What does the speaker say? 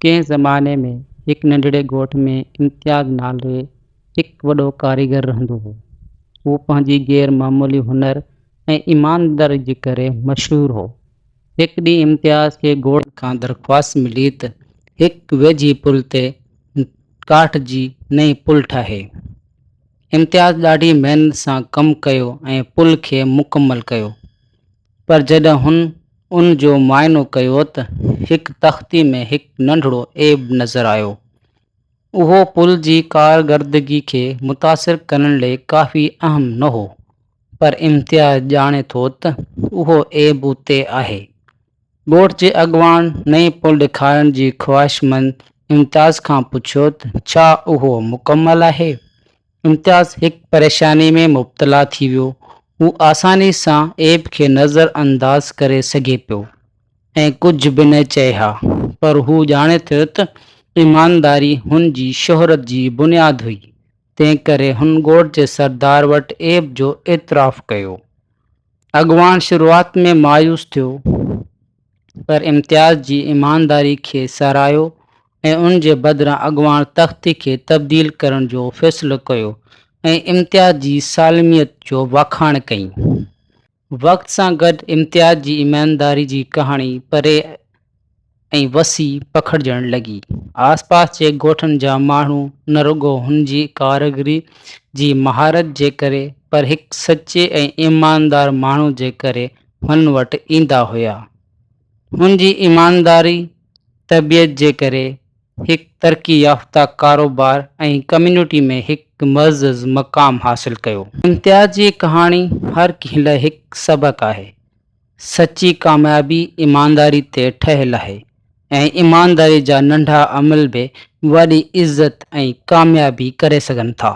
ڪنهن زماني ۾ هڪ ننڍڙي ڳوٺ ۾ امتياز نالي هڪ وڏو ڪاريگر رهندو هو. هو پنهنجي غير معمولي هنر ۽ ايمانداري جي ڪري مشهور هو. هڪ ڏينهن امتياز کي ڳوٺ کان درخواست ملي ته هڪ ويجهي پل تي ڪاٺ جي نئين پل ٺاهي. امتياز ڏاڍي محنت سان ڪم ڪيو ۽ پل کي مڪمل ڪيو. پر جڏهن هن ان جو معائنو ڪيو ته هڪ تختي ۾ هڪ ننڍڙو عيب نظر آيو. اهو پل جي ڪارڪردگي کي متاثر ڪرڻ لئي ڪافي اهم نه هو، پر امتياز ڄاڻي ٿو ته اهو عيب اتي آهي. ڳوٺ جي اڳواڻ نئين پل ڏيکارڻ جي خواهشمند امتياز کان پڇيو ته ڇا اهو مڪمل آهي؟ امتياز هڪ پريشاني ۾ مبتلا ٿي ويو. هو آساني سان عيب کي نظر انداز ڪري سگهي پيو ۽ ڪجهه به نه چئي ها، پر هو ڄاڻي ٿو ته ايمانداري هن جي شهرت جي بنياد هئي، تنهنڪري هن ڳوٺ جي سردار وٽ عيب جو اعتراف ڪيو. اڳواڻ شروعات ۾ مايوس ٿيو، پر امتياز جي ايمانداري کي ساراهيو ۽ ان جي بدران اڳواڻ تختي کي تبديل ڪرڻ جو فيصلو ڪيو ۽ امتياز جي سالميت جو واکاڻ ڪئي. وقت سان گڏ امتياز جي ايمانداري جي ڪهاڻي پري ۽ وسيع پکڙجڻ لڳي. آس پاس جي ڳوٺن جا ماڻهو نه رڳو هن جي ڪاريگري جي مهارت جي ڪري پر هڪ سچي ۽ ايماندار ماڻهو جي ڪري هن وٽ ايندا هيا. هن جي ايمانداري طبيعت جي ڪري هڪ ترقي يافته ڪاروبار ۽ ڪميونٽي ۾ هڪ معزز مقام حاصل ڪيو. امتياز جي ڪهاڻي هر ڪنهن لاء هڪ سبق آهي. سچي ڪاميابي ايمانداري تي ٺهيل آهي ۽ ايمانداري جا ننڍا عمل به وڏي عزت ۽ ڪاميابي ڪري سگهن ٿا.